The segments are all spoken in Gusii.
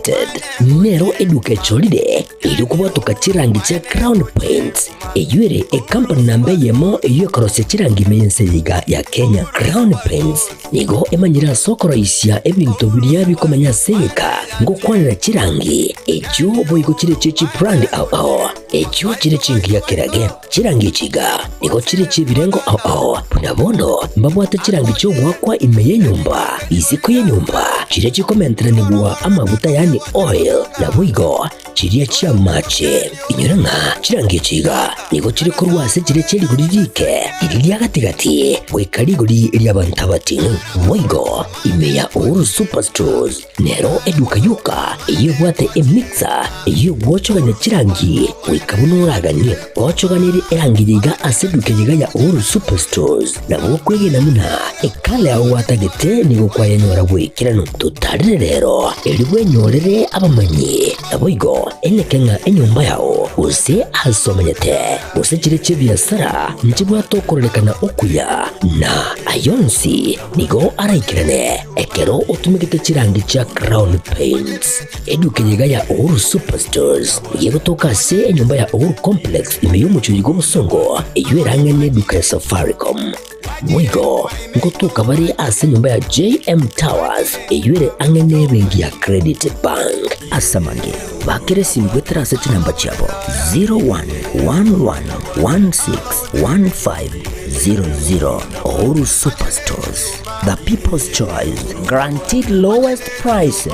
Limited nero eduka echorire erio kobwatoka chirangi chia Crown Paints, eyio ere ekampani namba eyemo eyio ekorosia chirangi ime y'ense eye iga ya Kenya. Crown Paints nigo emanyire ase okoroisia ebinto biria bikomenya ase egeka ngokwanera chirangi echio boigo chire chie chibrand ao ao echio chire chingiya kerage. Chirangi echi iga nigo chire chi'ebirengo ao ao, buna bono mbabwate chirangi chi'ogoakwa ime y'enyomba, isiko y'enyomba, chiria chikomenteranigwa amaguta yaani oil, naboigo chiria chi'amache. Inyora ng'a chirangi echi iga nigo chire korwa ase chiria chie rigori riike, riria ria gati-gati, goika rigori ri'abanto abating'u. Boigo ime ya Uhuru Superstores Nero eduka yoka eyio ebwate emixer eyio egwochogania chirangi goika buna oraganie. Ochoganirie erangi yaiga ase eduka eyeiga ya Uhuru Superstores nabo okwegena buna ekala yao gwatagete nigo kwayenyora bw'ekeranu. Totarire rero erio bwenyorere abamanyi naboigo eneke ng'a enyomba yao gose ase omenyete gose chire chi'ebiasara nchibwate okororekana okuya na ayonsi Nigo araikerane ekero otumegete chirangi chia Crown Paints. Eduka eye iga ya Uhuru Superstores nigo egotoka ase enyomba ya Uhuru Complex ime y'omochie oyo bw'obosongo eyio erang'e neduka ya Safaricom. Boigo ngotoka bare ase enyomba ya JM Towers eyio ere ang'e nebenki ya Credit Bank. Ase amange, bakera esimu goetera ase chinamba chiabo 0111161500. Uhuru Superstores, the people's choice, guaranteed lowest prices.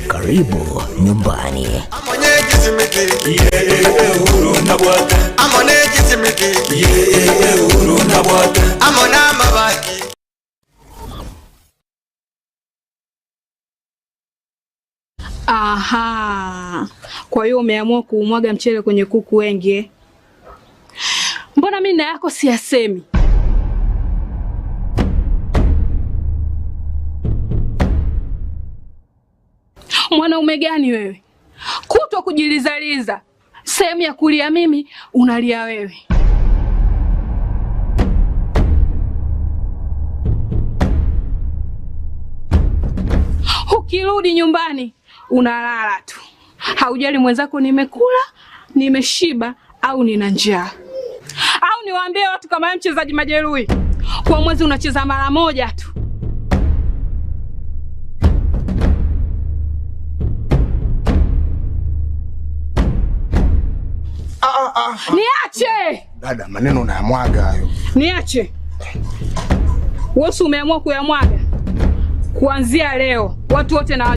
Karibu nyumbani. Aha, kwa hiyo umeamua kuumwaga mchele kwenye kuku wengi eh? Mbona mimi na yako siyasemi? Mwanaume gani wewe, kutwa kujilizaliza, sehemu ya kulia mimi unalia wewe. Ukirudi nyumbani unalala tu, haujali mwenzako nimekula, nimeshiba au nina njaa. Au niwaambie watu kama wewe mchezaji majeruhi, kwa mwezi unacheza mara moja tu. Niache Dada, maneno unayamwaga hayo. niache. Wewe si umeamua kuyamwaga? Kuanzia leo watu wote na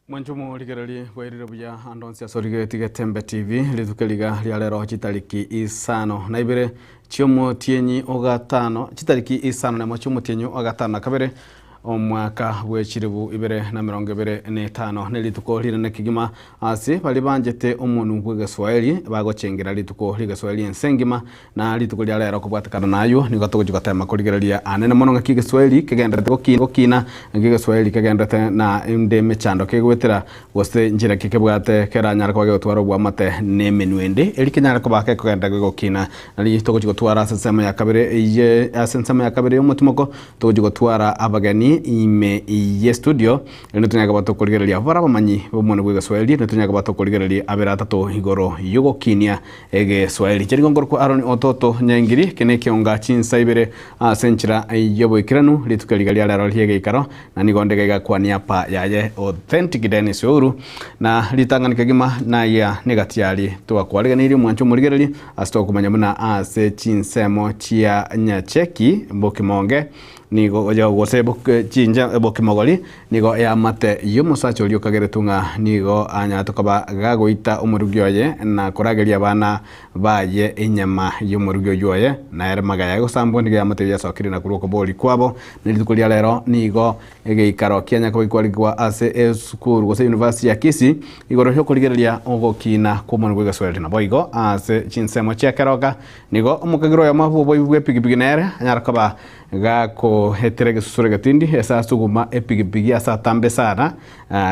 Mwanche omorigererie bwairire buya ande onsi ase origeretie Getembe TV rituko riga ria rero chitariki isano na ibere chiomotienyi ogatano chitariki isano nemo chiomotienyi ogatano na kabere Omwaka bwe chilifu ibere na emerongo ebere na etano nerituko rinene kegima ase baria banchete omonwa bw'egeswaeri bagochengera rituko ri'egeswaeri ense engima na rituko ria rero kobwatekana naywo nigo togochia gotema korigereria anene mono ng'aki egeswaeri kegenderete gokina ng'aki egeswaeri kegenderete na ende emechando kegoetera gose nchera ki kebwate keranyare koba kegotwara oboamate na emenwa ende eri kenyare koba kekogenderera gegokina. Nari togochia gotwara ase ensemo ya kabere eye ase ensemo ya kabere y'omotimoko Togochia gotwara abageni ime ye studio, erinde tonyare koba tokorigereria abwo bare abamanyi b'omwana bw'egeswahili, erinde tonyare koba tokorigereria abere atato igoro y'ogokinia egeswahili. Inche nigo nkorokwa Aaron Ototo Nyaingiri, eke nekeonga chinsa ibere ase enchera y'oboikeranu, rituko eriga ria rero ri'egeikaro, na nigo nde gaiga kwania pa yaye Authentic Dennis Ouru, na ritang'ani kegima naiga negati aria twakwariganeirie omwancho omorigereria ase tokomanya buna ase chinsemo chia Nyacheki, Bokimonge. Nigo gose chincha bokimogori nigo eamate y'omosacha oria okageretwe ng'a nigo anyarete koba gagoita omorugi oye na korageria abana baye enyama y'omorugi oyio oye, na ere magaya egosambwa nigo eamate eyio yasokire na korwa okobori kwabo. Ne rituko ria rero nigo egeikaro kianya koba gekwarigwa ase esukuru gose university ya Kisii igoro y'okorigereria ogokina kw'omonwa bw'egeswahili. Naboigo ase chinsemo chia Keroka nigo omokagera oyomo bw'oboibi bw'epigipigi nere anyare koba Gakoetera egesusuro egetindi ase asuguma epigipigi ase atambe sana,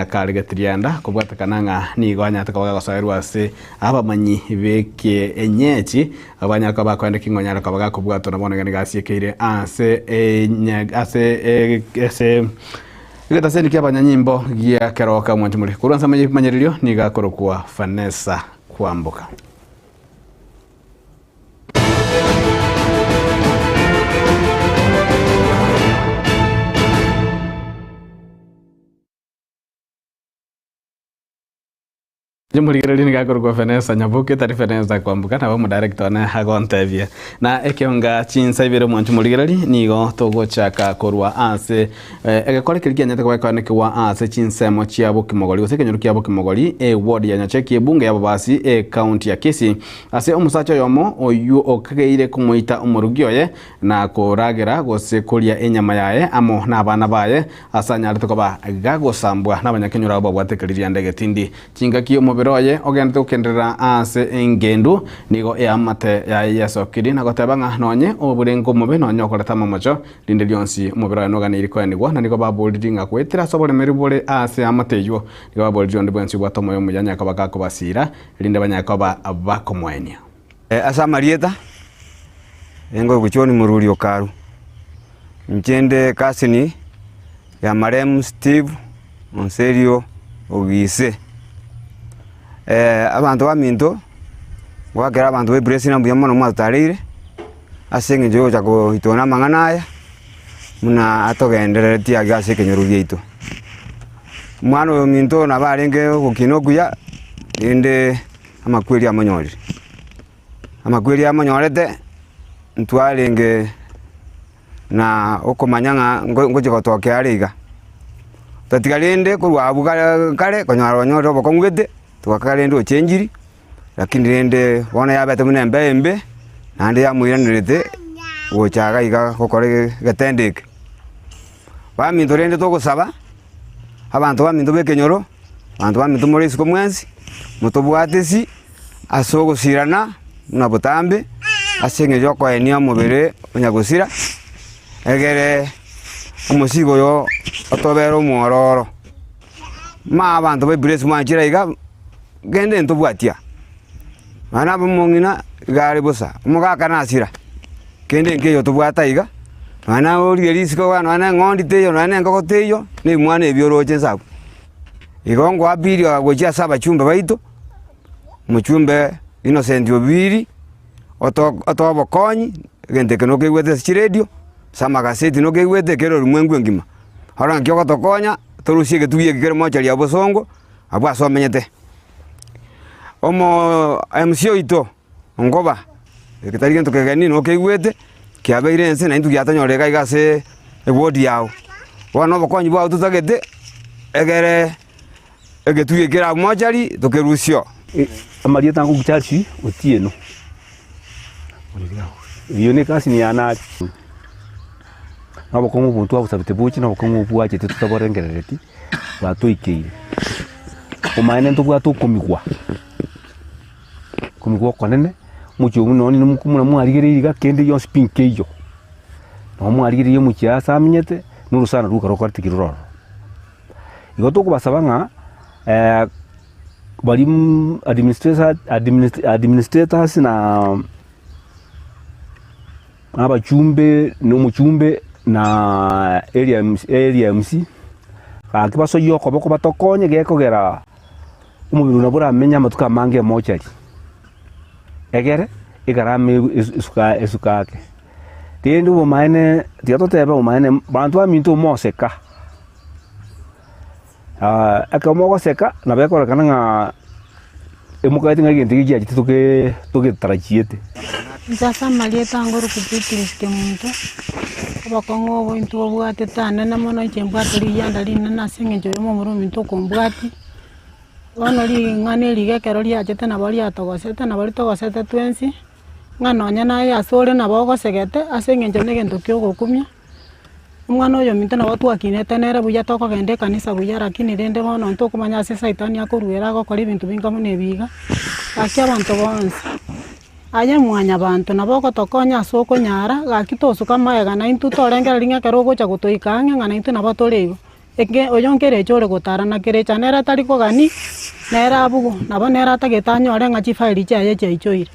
kare getirianda, kobwatekana ng'a nigo anyarete koba gagosoerwa ase abamanyi b'ekienyeji, abanyare koba bakoenda ki ng'a onyare koba gakobwatwa na bono iga nigo asiekeire ase enya ase ase egetaseni ki'abanyanyimbo gia keroka mwanche more. Korwa ase amanyererio nigo akorokwa Vanessa Kwamboka. Morigereria nigo akorokwa Vanessa Nyaboke tari Vanessa Kwamboka nabo omodirector one agontebia. Na ekionga chinsa ibere omwancho morigereria nigo togochaka korwa ase Egekora keria kianyarete koba gekoanekigwa ase chinsemo chia bokimogori gose ekenyoro kia bokimogori, eward ya Nyacheki, ebunge y'ababasi, ecounty ya Kisii, ase omosacha oyomo oyio okageire komoita omorugi oye na koragera gose koria enyama yaye amo nabana baye ase anyarete koba gagosambwa nabanyakenyoro abwo babwate keririanda egetindi. Chingaki omobere oye ogendete gokenderera ase engendu, nigo eamate yaye yesokiri na goteba ng'a nonye oborenge omobe nonye okoreta amamocho Rinde rionsi omobere oye noganeiri koenigwa, na nigo baboriri ng'a goetera ase oboremeri bore aase amate eyio, nigo baboriri onde bwensi obwate omoyo omuya anyare koba gakobasiira, erinde banyare koba bakomoenia. Ase amarieta, nigo John Moruri Okaru, inche nde cousin ya marehemu Steve Onserio Ogise. Abanto baminto, ngoakera abanto ba eblessing mbuya mono mwatotareire. Ase engencho y'ogocha koitwa namang'ana aya, buna atogendereretie age ase ekenyoro giaito. Omwana oyo ominto oyo nabo arenge ogokina okuya, rende amakweri amonyorire. Amakweri amonyorete, ntwarenge na okomanya ng'a ngo ngochia gotokea are iga. Totatiga rende korwa abwo kare kare, konyora onyorire obokong'u gete, togaka rende ochenchiri. Lakini rende bono yabete buna embeo embe, naende yamoiranerete gocha iga iga gokora egetendo eke. Baminto rende togosaba, abanto baminto b'ekenyoro, abanto baminto more isiko mwensi, motobwate esi ase ogosirana buna botambe, ase eng'encho yokoenia omobere onya gosira, egere omosigo oyo otobere omwororo. Ma abanto ba Ibilisi mwanchire iga, Genda intobwatia. Nonya nabe omong'ina iga are bosa, omogaka nasira, kende nkeiyo tobwate aiga, nonya naye origie risiko iga nonya na eng'ondi teiyo, nonya na engoko teiyo, na ebimwana ebi oroche inse abwo. Igo ngoapiria gochia ase abachumbe baito, omochumbe Innocent Obiri, oto otoe obokonyi, egento eke nokeigwete ase chiredio, ase amagaseti nokeigwete, kere oromwengu engima. Oro naki ogotokonya, torusie egetugi eke kere mochari ya obosongo. Abwo ase omenyete. Omo MC oito onkoba, eke tari gento kegeni nokeigwete, kiabeire ense naintwe giatonyorire iga iga ase eward yao. Bono obokonyi bwao totagete, egere egetui eke kere abwo mochari tokerusie oo. Amarieta ango Charles Otieno, eyio ne ecousin yane are. Na obokong'u obo twabosabete boche na obokong'u obo bwachete totaborengerereti. Bwatoikeire. Omaene ntobwate okomigwa, okomigwa okonene, omochie oyio nonye buna mwarigereiri iga kende gionsi pi nkeiyo. Nabo mwarigereiri omochie ase amenyete, na orosana rwoka rokorete ki rore ororo. Igo tokobasaba ng'a baria administrator administrators na abachumbe na omochumbe na area MC area MC, gaki basoyie okoboko batokonye gekogera omobere nabo oramenye amatuko amange emochari, egere egarama esuka esuka ake. Rende obomaene tiga totebe obomaene banto baminto moseka, ekero mogoseka nabo ekororekana ng'a emokagete ng'a egento eke kiachete toge togetarachiete. Inche ase amarieta ngoruku Beatrice Kemunto, obokong'u obo intwe obwatete anene mono inche mbwate riyianda rinene ase eng'encho ya omomura ominto okombwatia, bono ring'ana eri iga ekero riachete nabo riatogosete nabo ritogosete twensi, ng'a nonye naye ase ore nabo ogosegete ase eng'encho na egento kia ogokumia. Omwana oyo ominto nabo twakinete nere buya tokogenda ekanisa buya lakini rende bono ntokomanya ase saitani akoruera agokora ebinto binga buna ebi iga, gaki abanto bonsi, aye mwanyabanto nabo ogotokonya ase okonyara gaki tosuka magega naintwe torengereria ng'a ekero ogocha gotoika ang'e ng'a naintwe nabo tore igo, eke oyo nkerecha ore gotara na kerecha nere tari kogani, nere abwo nabo nere atagete anyore ng'a chifairi chiaye chiaichoire.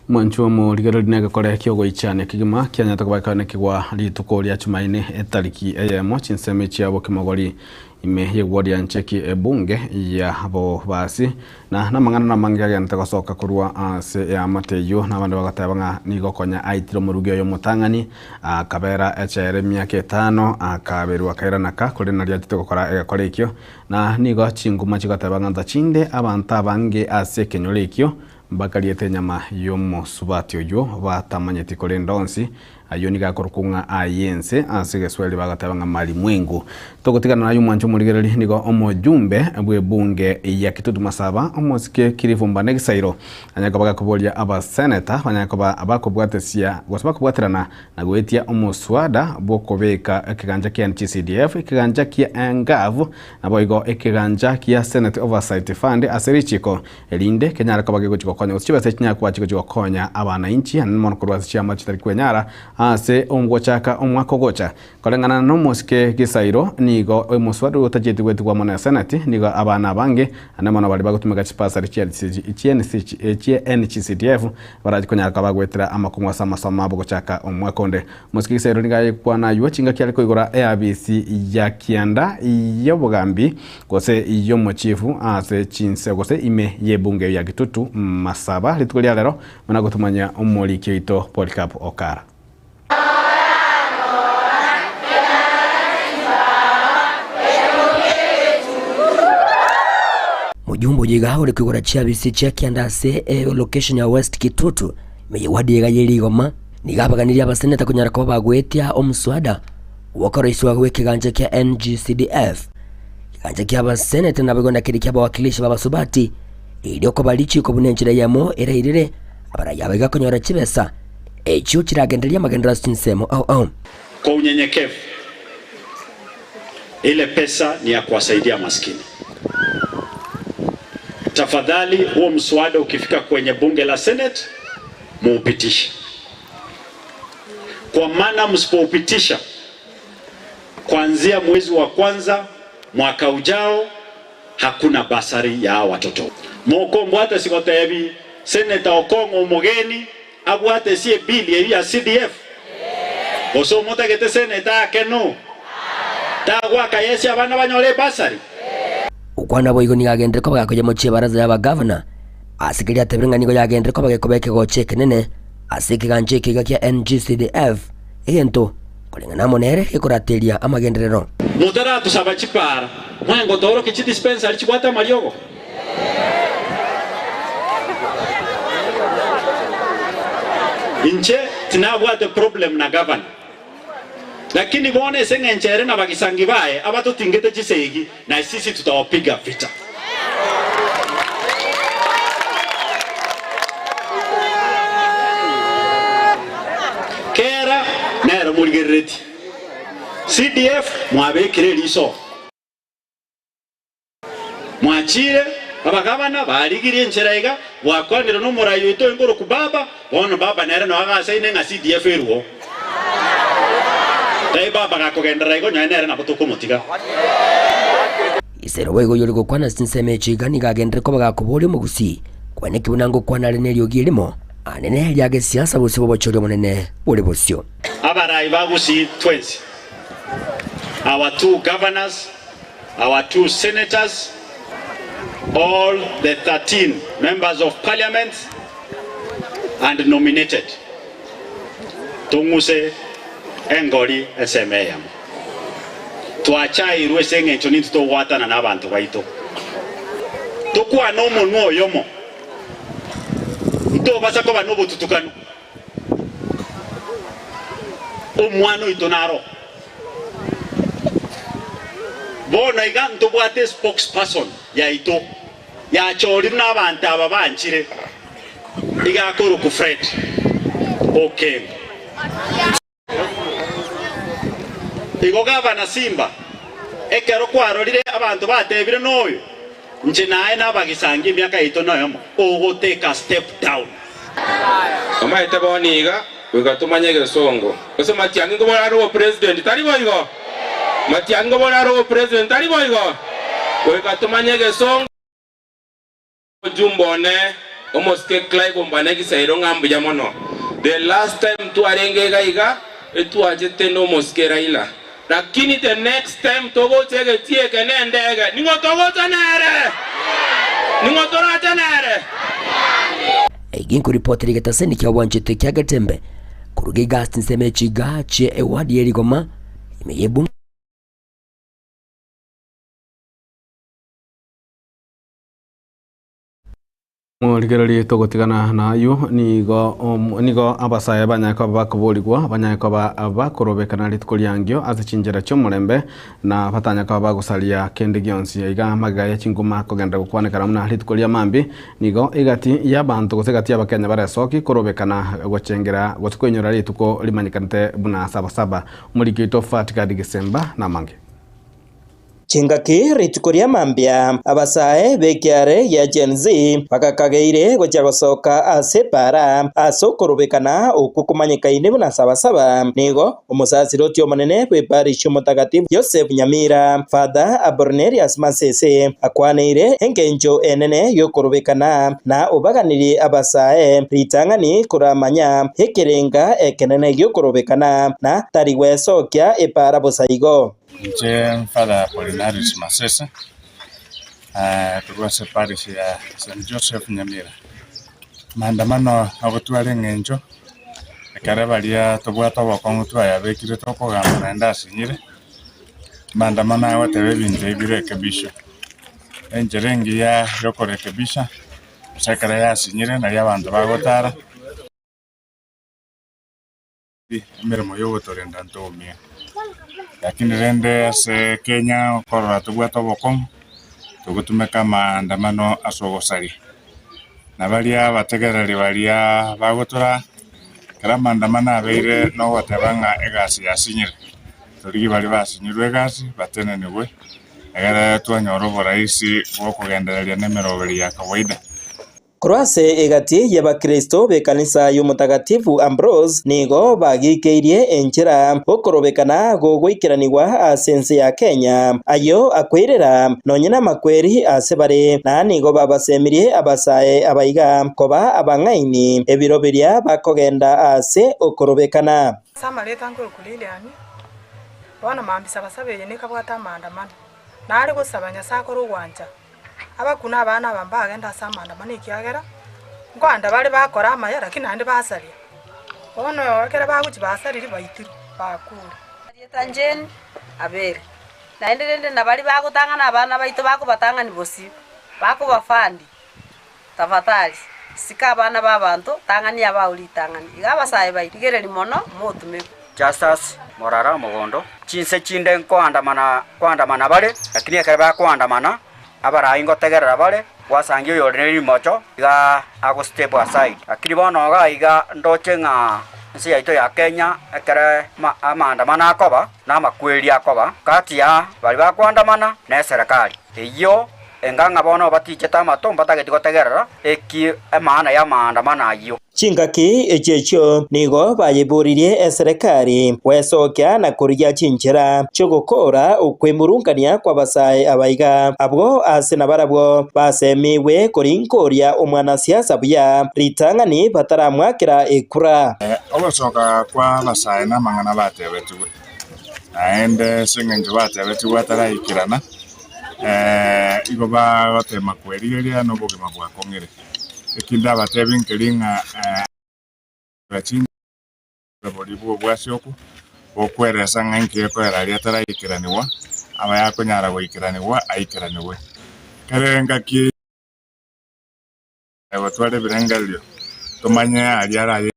Mwanchwa omorigereria negekore ki'ogoichania kegima kianyarete koba ekeonekigwa rituko ria Chumaine etariki eyemo chinsemo chia bokimogori ime y'eward ya Ncheki ebunge ya Bobasi na namang'ana namange agenderete gosoka korwa ase eamate eyio na abande bagoteba ng'a nigo konya aitire omorugi oye omotang'ani akabera echela emiaka etano akaberwa akairana ka korende nario achete gokora egekore ekio na nigo chinguma chigoteba ng'a ntachinde abanto abange ase ekenyoro ekio Mbakariete enyama y'omosubati oyio batamanyeti korende onsi, ayio nigo akorokwa ng'a ay'ense, ase egeswahili bagateba ng'a malimwengu. Togotigana naye omwanche omorigereria nigo omojumbe bw'ebunge ya Kitutu Masaba, omosike Kirifu Mbane Gisairo, anyare koba gakoboria abaseneta banyare koba bakobwatesia gose bakobwaterana na goetia omoswada bw'okobeka ekeganja kia NGCDF, ekeganja kia NGAV, naboigo ekeganja kia Senate Oversight Fund ase richiko Erinde kenyare koba gegochia gokonya gose chibesa echi chinyare koba chigochia gokonya abanainchi anene mono korwa ase chiama chitari kwenyara ase ogochaka omwaka ogocha. Koreng'ana nomosike Gisairo, nigo omoswada oyo otachieti goetigwa amo ne Senate, nigo abana abange anene mono baria bagotumeka chibasari chia NGCDF barachi konyara koba bagoetera amakong'u ase amasomo abo gochaka omwaka onde. Omosike Gisairo nigo ayekwana aywo chingaki are koigora eabisi ya kianda y'obogambi gose y'omochifu ase chinse gose ime y'ebunge ya Kitutu Masaba rituko ria rero buna gotumanya omoriki oito Polycarp Okara. Mojumbe oyo iga ore koigora chiabisi chia kianda ase elocation ya West Kitutu ime ye ward iga ye Rigoma nigo abaganirie abaseneta konyara koba bagoetia omoswada Gwokoroiswa gw'ekegancha kia NGCDF, ekegancha ki'abaseneta naboigo na keria ki'abawakilishi b'abasubati, erio koba richiiko buna enchera eyemo erairire abaraiyo abaiga konyora chibesa echio chiragendererie amagenderero ase chinsemo ao ao. Kwa unyenyekevu, ile pesa ni ya kuwasaidia maskini. Tafadhali huo mswada ukifika kwenye bunge la Senate muupitishe. Kwa maana msipoupitisha kuanzia mwezi wa kwanza mwaka ujao hakuna basari ya hawa watoto. Mokombwate sigotebi Senator Okong'o omogeni abwate ase ebill eyio ya CDF? Gose omotagete Senator ake no? Tagoaka yes abana banyore ebasari? Gokwana boigo nigo agenderere koba gakoyemochia ebaraza y'abagavana, ase keria atebire ng'a nigo yagenderere koba gekoba ekegocha ekenene Ase ekegancha eke iga kia NGCDF, egento, koreng'ana amo nere, gekorateria amagenderero. Motaratusaba chipara, mwango toorokie chidispensary chibwate amariogo. Inche tinabwate problem na gavana, lakini bono ase eng'encho ere na bagisangi baye abatotingete chisegi, na sisi tutawapiga vita. Kera nere morigereretie CDF mwabekire eriso. Mwachire abagabana barigirie enchera iga, bwakwanire nomorai oito oingoroku baba, bono baba nere noo agasaine ng'a CDF eruo. Tai baba gakogenderera igo nonye nere nabo tokomotiga. Isero boigo oyore gokwana ase chinsemo echi iga nigo agenderere koba gakoboria omogusii, Kwane ki buna ngokwana are neriogi erimo, anene ria gesiasa bosio bw'obochori obonene bore bosio? Abarai ba Gusii twensi, our two governors, our two senators, all the 13 members of parliament and nominated, tong'use engori ensemo eyemo. Twachairwe ase engencho nintwe togwatana nabanto baito, tokwane omonwa oyomo, ntobasa koba nobotutukanu. Omwana oito naro. Bono iga ntobwate spokesperson yaito yachorirwe nabanto aba banchire iga akorokwa Fred Okengo. Igo gavana Simba ekero kwarorire abanto batebire noyo Inche naye nabagisangi emiaka yaito noyomo, ogotake a step down. Omanyete bono iga, goika tomanye egesongo. Gose Matiang'i nkobora are obopresident, tari boigo? Matiang'i nkobora are obopresident, tari boigo? Goika tomanye egesongo. Omojumbe one, omosike Clive Ombane Gisairo ng'a mbuya mono. The last time twarenge iga iga, etwachete nomosike Raila. Lakini the next time togocha egetii eke nendege, ning'o togocha nere? Ning'o torache nere? Eginkoripotera egetaseni kia bwanchete kia Getembe koruga egasi chinsemo echiga chie ewadi ye Rigoma ime y'ebunge. Morigererie togotigana nayio nigo nigo abasae banyare koba bakoborigwa banyare koba bakorobekana rituko riangio ase chinchera chi'omorembe na batanya koba bagosaria kende gionsi. Aiga magega ye chinguma kogenderera gokwanekana buna rituko ria mambia nigo egati y'abanto gose egati y'abakenya baresoki korobekana gochengera gose koinyora rituko rimanyekanete buna sabasaba. Omoriki oito Fatigadi Gesemba namange. Chingaki rituko ria mambia, abasae b'ekiare gia Gen Z bagakageire gochia gosoka ase epaara ase okorobekana okwo komanyekaine buna Sabasaba. Nigo omosasiroti omonene bw'eparish Omotagatifu Joseph Nyamira, Father Abornelius Masese, akwaneire engencho enene y'okorobekana na obaganirie abasae ritang'ani koramanya ekerenga ekenene gi'okorobekana na tari gwesokia epaara bosa igo. Inche Father Apollinaris Masese, korwa ase parish ya St. Joseph Nyamira. Maandamano agotwara eng'encho, ekere baria tobwate obokong'u twayabekire tokogamba naende asinyire, maandamano agoteba ebinto ebi birekebishwe. Enchera engiya yokorekebisha, ase ekero yasinyire nario abanto bagotara. Emeremo y'ogotorenda ntoumia, lakini rende ase Kenya okorora tobwate obokong'u, togotumeka amaandamano ase ogosaria. Na baria abategereri baria bagotoraa, ekero amaandamano abeire nogoteba ng'a egasi yasinyire, torigie baria basinyirwe egasi batenenigwe, egere twanyora oboraisi bwokogendereria na emeroberi ya kawaida. Korwa ase egati y'Abakristo b'ekanisa y'Omotagatifu Ambrose nigo bagiikeirie enchera okorobekana gogoikeranigwa ase ense ya Kenya, ayio akoirera nonye namakweri ase bare, na nigo babasemirie abasae abaiga koba abang'aini ebiro biria bakogenda ase okorobekana. Ase amaretwa nkorokwa Lilian, bono mambia sabasaba eye nekabwate amaandamano, nare gosaba Nyasae akore ogwancha. Abakuna abana aba mbagende ase amaandamano ekiagera, nkoenda bare bakora amaya lakini naende basaria. Bono ekero bagochia basaririe baitirwe, bakure. Erieta Jane Aberi. Naende rende nabaria bagotang'ana abana baito bakobatang'ani bosio, bakobafandi, tafadhali, sika abana b'abanto, tang'ani abao ritang'ani. Iga abasae baito, rigereria mono, motumekwe. Justus Morara Omogondo, Chinse chinde nkoandamana koandamana bare, lakini ekero bakoandamana, abarai ngotegerera bare, gwasangia oyore ne rimocho iga ago step aside. Lakini bono iga iga ndoche ng'a ense yaito ya Kenya ekere amaandamano akoba, na amakweri akoba, kati ya baria bakoandamana na eserekari. Eyio enga ng'a bono batichete amato mbatageti gotegerera eki emaana y'amaandamano ayio. Chingaki echio echio nigo bayeboririe eserekari gwesokia na korigia chinchera chi'ogokoora okwemurungania kw'abasae abaiga, abwo ase nabarabwo basemigwe korinkoria omwanasiasa buya ritang'ani bataramwakera ekura. Ogosoka kw'abasae namang'ana batebetigwe, naende ase engencho batebetigwe ataraikerana, igo bagotema kwerigeria na obogima bwakong'ire. Eki ndabateebie nkeri ng'a boria bw'obwasioku bokweresa ng'a inki gekoera aria ataraikeranigwa, aba yakonyara goikeranigwa aikeranigwe. Kera engaki egotwara ebirengererio, tomanye aria araye.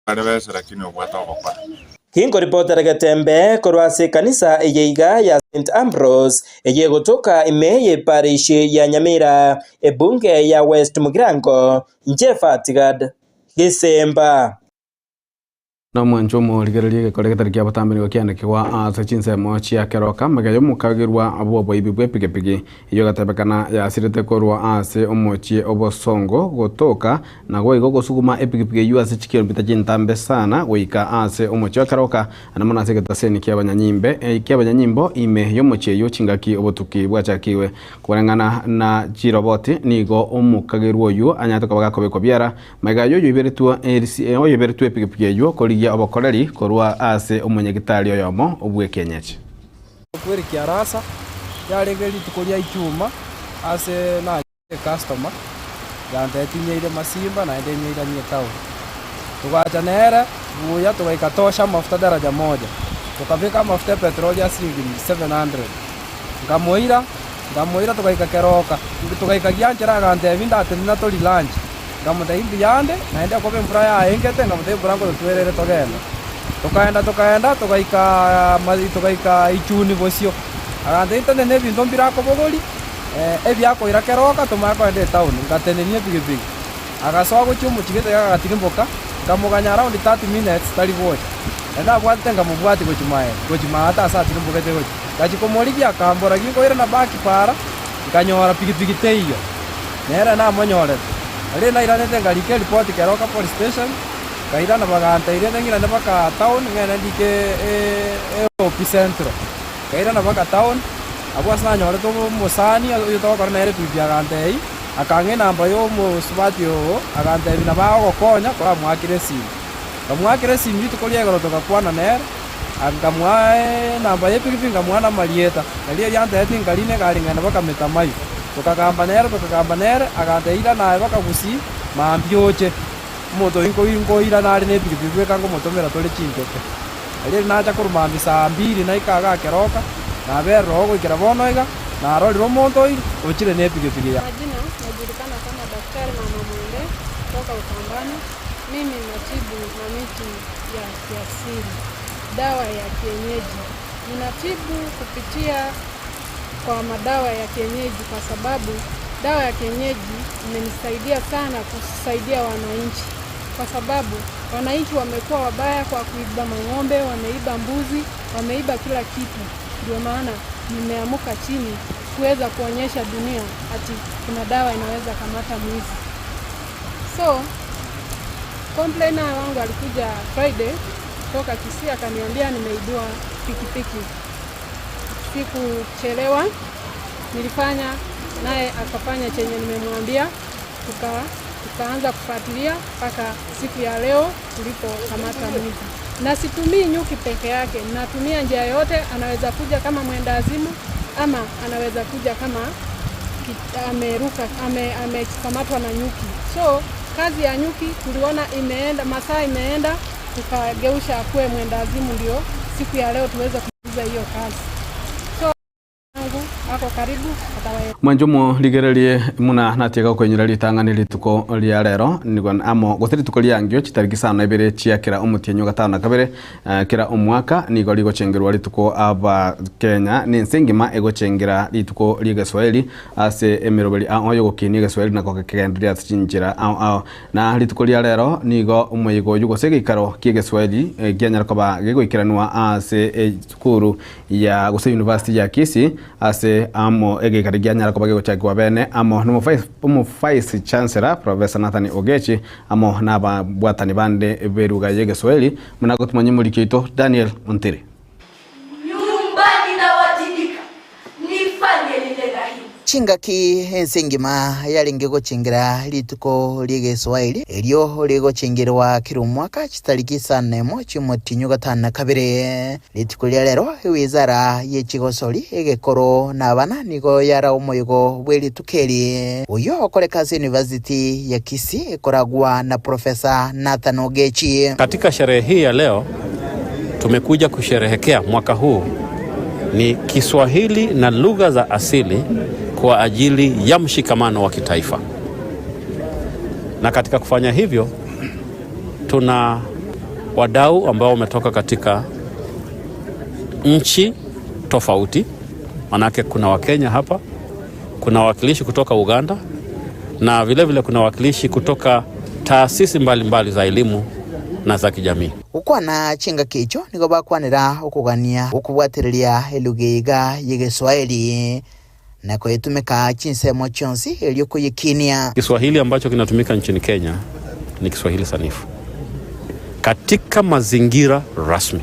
Are besa lakini obwate ogokora. Ginkoripotera Getembe korwa ase ekanisa eye iga ya St Ambrose eye egotoka ime y'eparish ya Nyamira, ebunge ya West Mugirango, inche Fatigad Gisemba. Nomwancho omorigereria egekore getari kia botambe nigo kiandekigwa ase chinsemo chia keroka magega y'omokagerwa bw'oboibi bw'epigipigi eyio egatebekana yasirete korwa ase omochie obosongo gotoka na goigo gosuguma epigipigi eyio ase chikilomita chintambe sana goika ase omochie o keroka na mono ase egetaseni ki'abanyanyimbe ki'abanyanyimbo ime y'omochie eyio chingaki obotuki bwachakigwe Koreng'ana na chiroboti nigo omokagerwa oyio anyarete koba gakobekwa biara Magega ayio oyoiberetwe epigipigi eyio korigia obokoreri korwa ase omonyagitari oyomo bw'ekienyechi. Kweri kiarasa, yarenge rituko ria Ichuma, ase nachire ecustomer, yantebitie nyeire Masimba naende nyeiranie etown. Togacha nere buya togaika tosha amafuta daraja moja, tokabeka amafuta epetroli ya siringi 700. Nkamoira, nkamoira togaika keroka, togaika gianchera agantebia ndatenena tori lunch. Nkamotebia mbuya ande, naende okoba embura yaengete, nkamotebia embura ngototwerere togende. Tokaenda tokaenda togaika togaika ichuni bosio. Agantebia ntenene ebinto mbire akobogori, ebiakoira keroka tomanye kogenda etown. Ngatenenia epigipigi. Agasoa gochia omochie gete agatirimboka, nkamoganya around 30 minutes tari gocha. Naende nabwatete nkamobwatia gochia maega, gochia maate ase atirimbokete gochia. Ngachia komorigia akambora ginkoirana back para, nkanyora pigipigi teiyo. Nere namonyorete. Erio nairanete nkarika eripoti Keroka Police Station, nkairana bagantairia ng'irane mpaka town ng'ende ndike OP Central. Nkairana mpaka town, abwo ase nanyorete omosani oyio togokora nere epigipigi agantebia, akang'a enamba ya omosubati oo, agantebia nabo agogokonya koramoakere esimi. Nkamoakera esimi rituko ria igoro togakwana nere, nkamoa enamba ya epigipigi nkamoa na amarieta. Erio erio antebetie nkarina egari nkagenda mpaka Metamayo. Tokagamba nere, tokagamba nere, agantebia irana aye mpaka Gusii, mambia oche. Omonto oyio nkoi nkoirana are nepigipigi bweka nkomotomera tore chinchoke. Erio erio nacha korwa mambia saa mbiri naika igaa keroka, naberire oo goikera bono iga, narorire omonto oyio ochire nepigipigi yaye. Majina najulikana kama Daktari Mama Mwende kutoka Ukambani. Mimi natibu na miti ya kiasili, dawa ya kienyeji. Ninatibu kupitia kwa madawa ya kienyeji kwa sababu dawa ya kienyeji imenisaidia sana kusaidia wananchi, kwa sababu wananchi wamekuwa wabaya kwa kuiba mang'ombe, wameiba mbuzi, wameiba kila kitu. Ndio maana nimeamuka chini kuweza kuonyesha dunia ati kuna dawa inaweza kamata mwizi. So complainer wangu alikuja Friday kutoka Kisii akaniambia nimeibiwa pikipiki. Sikuchelewa, nilifanya naye akafanya chenye nimemwambia, tuka tukaanza kufuatilia mpaka siku ya leo tulipokamata mwizi. Na situmii nyuki peke yake, natumia njia yote. Anaweza kuja kama mwendawazimu ama anaweza kuja kama ameruka amekamatwa na nyuki. So kazi ya nyuki tuliona imeenda, masaa imeenda, tukageusha akuwe mwendawazimu, ndio siku ya leo tuweze kumaliza hiyo kazi. So wangu ako karibu atawaeleza. Mwancho rigererie muna natiga gokoinyora ritang'ani rituko ria rero nigo amo gose rituko riangio chitariki isano na ibere chia kera omotienyi o gatano na kabere kera omwaka nigo rigochengerwa rituko aba Kenya na ense engima egochengera rituko ria egeswahili ase emeroberi ao yogokinia egeswahili na kogekendereria ase chinchera ao ao. Na rituko ria rero nigo omoyega oyio gose egeikaro ki'egeswahili kianyara koba gegoikeranwa ase esukuru ya gose university ya Kisii ase amo egeikaro kianyara koba gegochakigwa bene amo nomo Vice Chancellor Professor Nathan Ogechi amo nababwatani bande b'eruga y'egeswahili buna gotumanya omoriki oito Daniel Ontiri. Nyumbani nawajibika nifanye lile rahili. Chingaki ense engima yarenge gochengera rituko ri'Egeswaeri, erio rigochengerwa kera omwaka chitariki isano nemo chi'omotienyi o gatano na kabere. Rituko ria rero ewizara ye chigosori, egekoro na abana nigo yara omoyego bwe rituko eri, oyio okoreka ase University ya Kisii ekoragwa na Professor Nathan Ogechi. Katika sherehe hii ya leo tumekuja kusherehekea mwaka huu ni Kiswahili na lugha za asili kwa ajili ya mshikamano wa kitaifa. Na katika kufanya hivyo wadau ambao wametoka katika nchi tofauti, manake kuna Wakenya hapa, kuna wawakilishi kutoka Uganda na vilevile vile kuna wawakilishi kutoka taasisi mbalimbali za elimu na za kijamii. Gokwana chingaki echio nigo bakwanera okogania okobwatereria eluga iga ya egeswahili na koyetumeka chinsemo chionsi erio koyekinia. Kiswahili ambacho kinatumika nchini Kenya ni Kiswahili sanifu katika mazingira rasmi,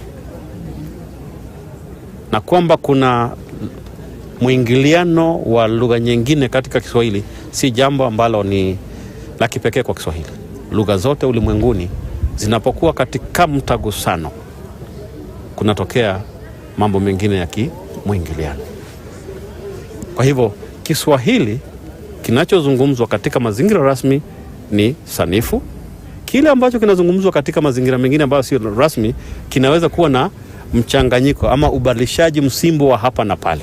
na kwamba kuna mwingiliano wa lugha nyingine katika Kiswahili si jambo ambalo ni la kipekee kwa Kiswahili. Lugha zote ulimwenguni zinapokuwa katika mtagusano, kunatokea mambo mengine ya kimwingiliano. Kwa hivyo Kiswahili kinachozungumzwa katika mazingira rasmi ni sanifu. Kile ambacho kinazungumzwa katika mazingira mengine ambayo sio rasmi kinaweza kuwa na mchanganyiko ama ubadilishaji msimbo wa hapa na pale,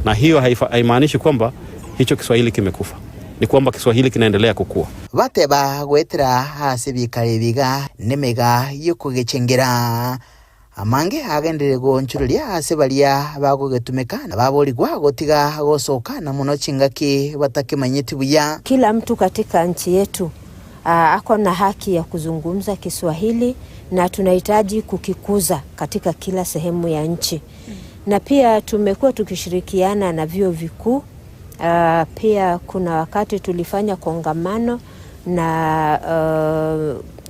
na hiyo haimaanishi kwamba hicho Kiswahili kimekufa, ni kwamba Kiswahili kinaendelea kukua. Bateba gwetera ase ebikaro ebiga nemega yokogechengera amange agenderere gonchureria ase baria bagogetumeka na baborigwa gotiga gosoka na mono chingaki batakemanyeti buya. Kila mtu katika nchi yetu ako na haki ya kuzungumza Kiswahili na tunahitaji kukikuza katika kila sehemu ya nchi. Na pia tumekuwa tukishirikiana na vyuo vikuu. Pia kuna wakati tulifanya kongamano na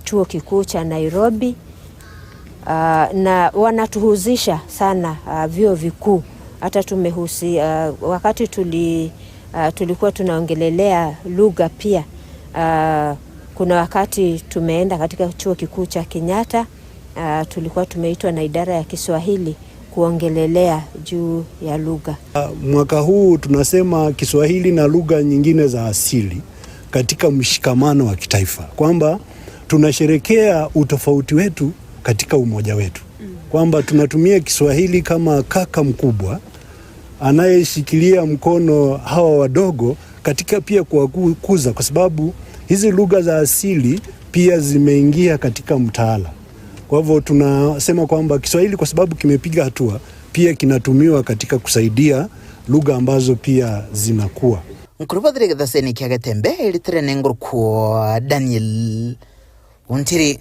chuo kikuu cha Nairobi. Na wanatuhusisha sana vyuo vikuu. Hata wakati tulikuwa tunaongelelea lugha pia. Kuna wakati tumeenda katika chuo kikuu cha Kenyatta, tulikuwa tumeitwa na idara ya Kiswahili kuongelelea juu ya lugha. Mwaka huu tunasema Kiswahili na lugha nyingine za asili katika mshikamano wa kitaifa, kwamba tunasherekea utofauti wetu katika umoja wetu, kwamba tunatumia Kiswahili kama kaka mkubwa anayeshikilia mkono hawa wadogo katika pia kuwakuza, kwa sababu hizi lugha za asili pia zimeingia katika mtaala. Kwa hivyo tunasema kwamba Kiswahili kwa sababu kimepiga hatua pia kinatumiwa katika kusaidia lugha ambazo pia zinakuwa. Nkurubathire githaceni kia Getembe eritere nengurukwo Daniel Untiri.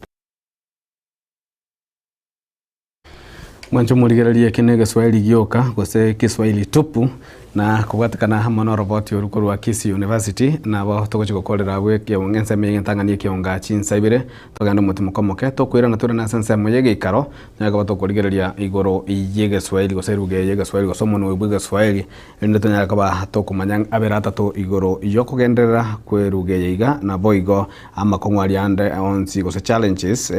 Mwancho murigererie kine Kiswahili gioka gose Kiswahili tupu na kobwatekana hamwe na oroboti oru korwa Kisii University nabo togochi gokorera bwe kionga ensemo eye entang'ani ekionga chinsa ibere togenda omotimo komoke tokoirana tore nase ensemo ya egeikaro tonyare koba tokorigereria igoro ya egeswahili gose eruga eye ya egeswahili gose omonwe bwa egeswahili erinde tonyare koba tokomanya abere atato igoro ya okogenderera kwa eruga eye iga nabo igo amakong'u aria ande onsi gose challenges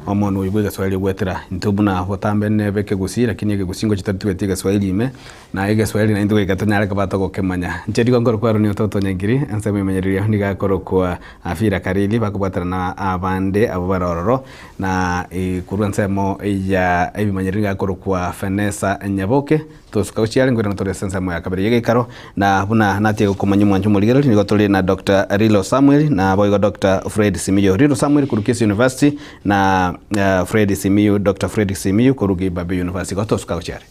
omonwe oyo bwa egeswahili ogwetera intwe buna botambe nebe ekegusii lakini ekegusii ngochi tari egeswahili ime na egeswahili naintwe goika tonyare koba togokemanya. Inche rigo nkoro kwarwa nigo totonyangiri ensemo emenyereria niga akorokwa Afira Karili bakobwatana na abande abo bare ororo na korwa ensemo ya ebimanyererio niga akorokwa Fenesa Nyaboke tosuka gochia are nkoirana tore ase ensemo ya kabere ya egeikaro na buna natie gokomanya omwancho omorigereria nigo tore na Dr. Rilo Samuel na boigo Dr. Fred Simiyu. Rilo Samuel korwa Kisii University na Fred Simiyu, Dr. Fred Simiyu korwa Kibabii University. Igo tosuka gochia are.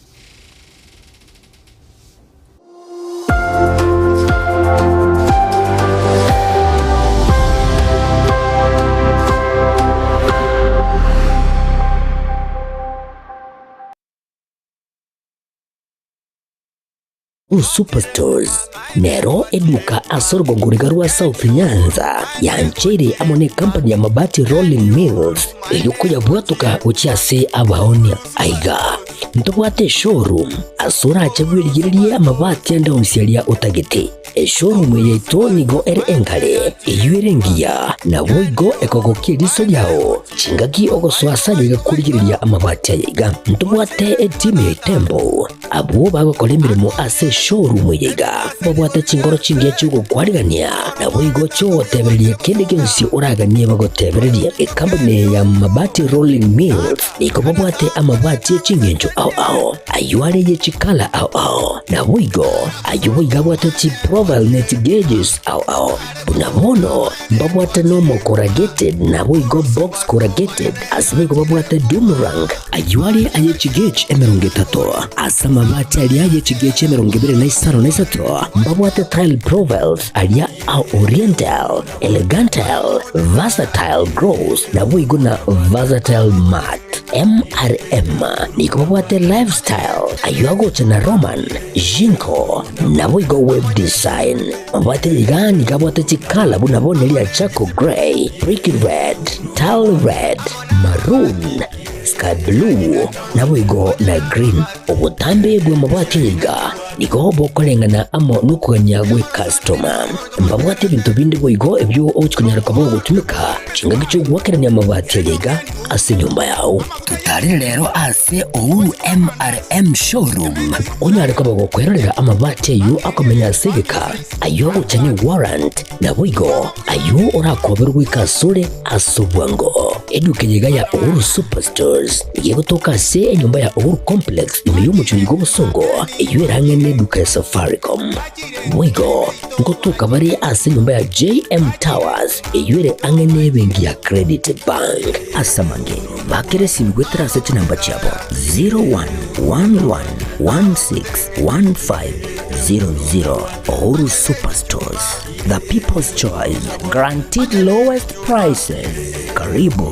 Superstores nero eduka ase orogongoriga rwa South Nyanza yancheire amo na ekampani ya Mabati Rolling Mills eyio koyabwatoka gochia ase abaonia. Aiga ntobwate eshowroom ase orache bwerigererie amabati ande onsi aria otagete. Eshowroom eye yaito nigo ere enkare eyio ere engiya naboigo ekogokia eriso riao chingaki ogosoa ase aye igakorigereria amabati aye iga. Ntobwate etimu ya Itembo abwo bagokora emeremo ase eshowroom eye iga babwate chingoro chingiya chiogokwarigania naboigo chiogotebereria kende gionsi oraganie bagotebereria. Ekampani ya Mabati Rolling Mills nigo babwate amabati eching'encho ao ao aywo are ye chikala ao ao naboigo aywo boigo abwate chi profile ne chigeges ao ao. Buna bono mbabwate normal corrugated naboigo box corrugated ase boigo babwate doomerang ayio are aye chigauge 30 ase amabati aria aye chigauge 23 mbabwate tile profiles aria a oriental, elegantal, versatile gloss naboigo na versatile matte. MRM nigo babwate lifestyle ayio agocha na Roman, Jinko naboigo web design. Mabwate iga nigo abwate chikala buna bono eria charcoal grey, brick red, tile red, maroon, sky blue naboigo na green. Obotambe bw'amabati iga nigo bokoreng'ana amo nokogania gw'ekastoma. Mbabwate ebinto binde boigo ebio ogochia konyara koba ogotumeka chingaki chi'ogoakerania amabati aria iga ase enyomba yao. Totarire rero ase Uhuru MRM Showroom onyare koba gokwerorera amabati ayio akomenya ase egeka, ayio agocha ne warrant, naboigo ayio orakoberwe goika asore ase obwango. Eduka eye iga ya Uhuru Superstores nigo egotoka ase enyomba ya Uhuru Complex ime y'omochie oyo bw'obosongo eyio erang'e neduka ya Safaricom. Boigo ngotoka bare ase enyomba ya JM Towers eyio ere ang'e nebenki ya Credit Bank. Ase amange bakere esimi goetera ase chinamba chiabo 0111161500 Uhuru Superstores, the people's choice, guaranteed lowest prices. Karibu.